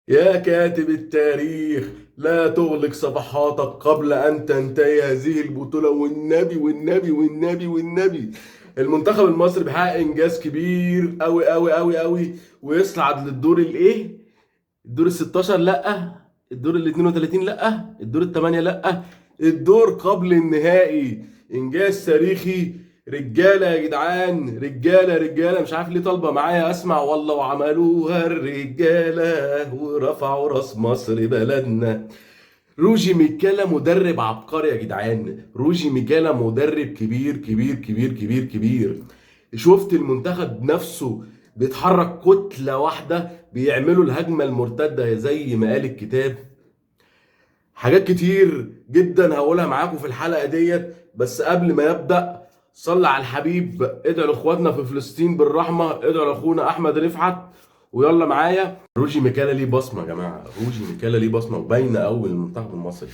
يا كاتب التاريخ، لا تغلق صفحاتك قبل أن تنتهي هذه البطولة. والنبي والنبي والنبي والنبي، المنتخب المصري بيحقق إنجاز كبير أوي أوي أوي أوي، ويصعد للدور الإيه؟ الدور ال 16؟ لأ. الدور ال 32؟ لأ. الدور الثمانية؟ لأ. الدور قبل النهائي. إنجاز تاريخي. رجالة يا جدعان، رجالة رجالة. مش عارف ليه طالبة معايا أسمع والله. وعملوها الرجالة ورفعوا راس مصر بلدنا. روجي ميكالا مدرب عبقري يا جدعان. روجي ميكالا مدرب كبير كبير كبير كبير كبير. شفت المنتخب نفسه بيتحرك كتلة واحدة، بيعملوا الهجمة المرتدة زي ما قال الكتاب. حاجات كتير جدا هقولها معاكم في الحلقة ديت، بس قبل ما يبدأ صلي على الحبيب، ادعوا لاخواتنا في فلسطين بالرحمة، ادعوا لاخونا احمد رفعت، ويلا معايا. روجي ميكالا ليه بصمة يا جماعة، روجي ميكالا ليه بصمة وباينة قوي للمنتخب المصري.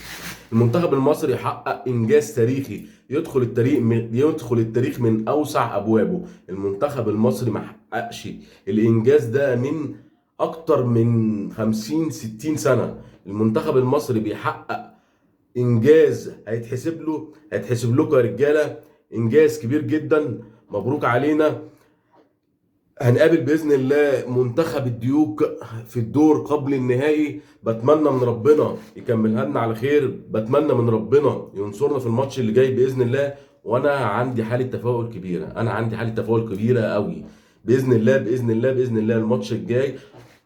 المنتخب المصري يحقق انجاز تاريخي، يدخل التاريخ من اوسع ابوابه. المنتخب المصري ما حققش الانجاز ده من اكتر من 50 60 سنة. المنتخب المصري بيحقق انجاز هيتحسب له، هيتحسب لكم يا رجاله، انجاز كبير جدا. مبروك علينا. هنقابل باذن الله منتخب الديوك في الدور قبل النهائي. بتمنى من ربنا يكملها لنا على خير، بتمنى من ربنا ينصرنا في الماتش اللي جاي باذن الله. وانا عندي حاله تفاؤل كبيرة، انا عندي حاله تفاؤل كبيرة قوي باذن الله، باذن الله، باذن الله. الماتش الجاي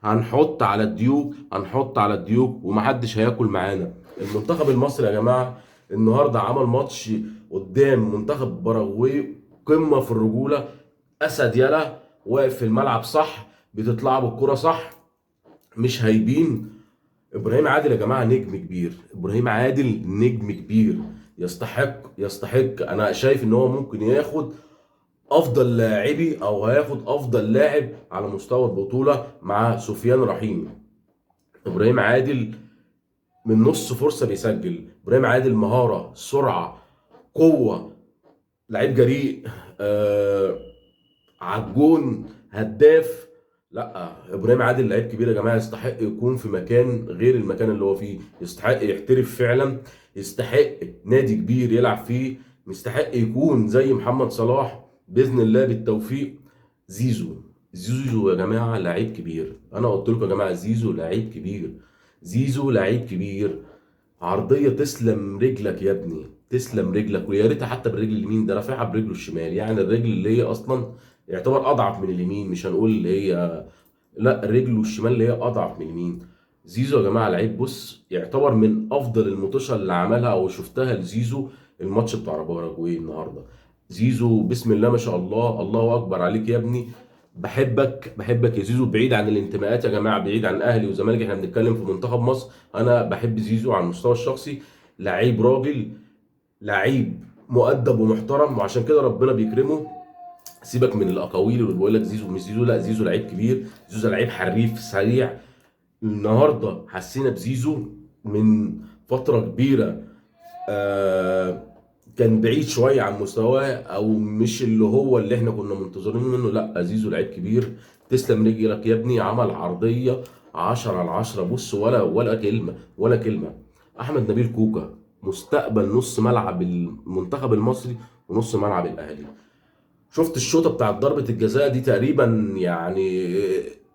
هنحط على الديوك، هنحط على الديوك، ومحدش هياكل معانا. المنتخب المصري يا جماعة النهارده عمل ماتش قدام منتخب باراجواي قمة في الرجولة. اسد يلا واقف في الملعب صح، بتطلع بالكرة صح، مش هايبين. ابراهيم عادل يا جماعة نجم كبير، ابراهيم عادل نجم كبير، يستحق، يستحق. انا شايف ان هو ممكن ياخد افضل لاعبي او هياخد افضل لاعب على مستوى البطولة مع سفيان رحيم. ابراهيم عادل من نص فرصة بيسجل. ابراهيم عادل مهارة، سرعة، قوة، لعيب جريء، عجون، هداف. لا، ابراهيم عادل لعيب كبير يا جماعة، يستحق يكون في مكان غير المكان اللي هو فيه، يستحق يحترف فعلا، يستحق نادي كبير يلعب فيه، يستحق يكون زي محمد صلاح باذن الله. بالتوفيق. زيزو، زيزو يا جماعة لعيب كبير. انا قلت لكم يا جماعة زيزو لعيب كبير، زيزو لعيب كبير. عرضية تسلم رجلك يا ابني، تسلم رجلك، ويا ريتها حتى بالرجل اليمين، ده رافعها برجله الشمال، يعني الرجل اللي هي اصلا يعتبر اضعف من اليمين، مش هنقول اللي هي، لا، رجله الشمال اللي هي اضعف من اليمين. زيزو يا جماعة لعيب، بص، يعتبر من افضل المطوشه اللي عملها او شفتها لزيزو الماتش بتاع باراجواي النهارده. زيزو بسم الله ما شاء الله، الله اكبر عليك يا ابني، بحبك، بحبك يا زيزو. بعيد عن الانتماءات يا جماعة، بعيد عن اهلي وزمالك، احنا بنتكلم في منتخب مصر. انا بحب زيزو على المستوى الشخصي، لعيب راجل، لعيب مؤدب ومحترم، وعشان كده ربنا بيكرمه. سيبك من الاقاويل اللي بيقول لك زيزو مش زيزو، لا، زيزو لعيب كبير، زيزو لعيب حريف سريع. النهارده حسينا بزيزو من فترة كبيرة، كان بعيد شوية عن مستواه او مش اللي هو اللي احنا كنا منتظرين منه. لا، زيزو لعيب كبير، تسلم رجلك يا ابني. عمل عرضية 10 على 10، بص، ولا كلمة، ولا كلمة. احمد نبيل كوكا مستقبل نص ملعب المنتخب المصري ونص ملعب الاهلي. شفت الشوطه بتاعت ضربه الجزاء دي تقريبا،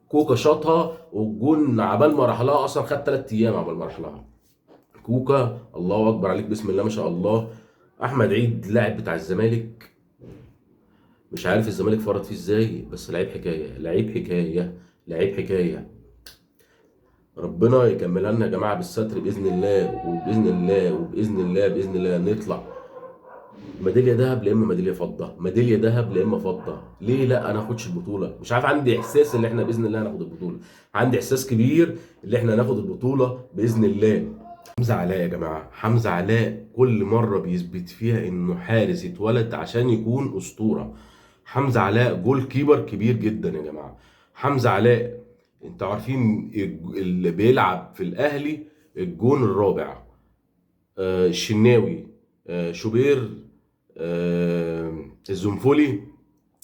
كوكا شاطها والجون عبال ما راح لها اصلا خد 3 ايام عبال ما راح لها. كوكا الله اكبر عليك، بسم الله ما شاء الله. احمد عيد لاعب بتاع الزمالك، مش عارف الزمالك فرط فيه ازاي، بس لعيب حكاية، لعيب حكاية، لعيب حكاية. ربنا يكملها لنا يا جماعة بالستر باذن الله، وباذن الله، وباذن الله، باذن الله نطلع ميدالية ذهب لا اما ميدالية فضة، ميدالية ذهب لا اما فضة. ليه لا انا اخدش البطولة؟ مش عارف، عندي احساس ان احنا باذن الله هناخد البطولة، عندي احساس كبير ان احنا هناخد البطولة باذن الله. حمزة علاء يا جماعة، حمزة علاء كل مرة بيثبت فيها انه حارس اتولد عشان يكون اسطورة. حمزة علاء goalkeeper كبير جدا يا جماعة. حمزة علاء انتوا عارفين اللي بيلعب في الاهلي الجون الرابع، الشناوي، شوبير، الزنفولي،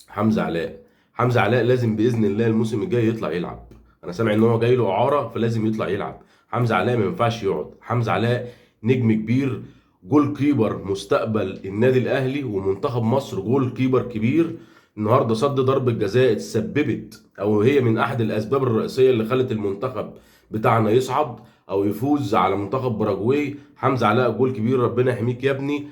حمزة علاء. حمزة علاء لازم بإذن الله الموسم الجاي يطلع يلعب. انا سامع ان هو جاي له اعاره، فلازم يطلع يلعب. حمزة علاء ما ينفعش يقعد. حمزة علاء نجم كبير، goalkeeper مستقبل النادي الاهلي ومنتخب مصر، goalkeeper كبير. النهارده صد ضربه جزاء اتسببت او هي من احد الاسباب الرئيسية اللي خلت المنتخب بتاعنا يصعد او يفوز على منتخب باراجواي. حمزة علاء جول كبير، ربنا يحميك يا ابني،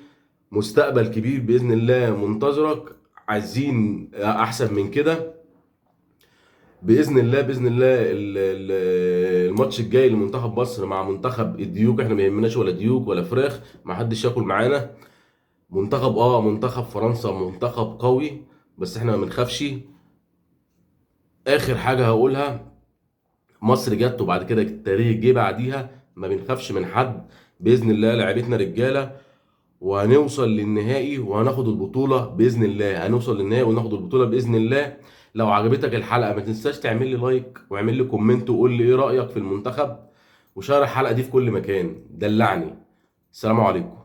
مستقبل كبير باذن الله منتظرك. عايزين احسن من كده باذن الله. باذن الله الماتش الجاي لمنتخب مصر مع منتخب الديوك، احنا ما يهمناش ولا ديوك ولا فراخ، ما حدش ياكل معانا. منتخب فرنسا منتخب قوي، بس احنا ما بنخافش. اخر حاجة هقولها، مصر جت وبعد كده التاريخ جه بعديها، ما بنخافش من حد باذن الله. لعيبتنا رجاله، وهنوصل للنهائي وهناخد البطولة باذن الله. هنوصل للنهائي وناخد البطولة باذن الله. لو عجبتك الحلقة ما تنساش تعمل لي like واعمل لي comment وقول لي ايه رايك في المنتخب، وشارك الحلقة دي في كل مكان. دلعني. السلام عليكم.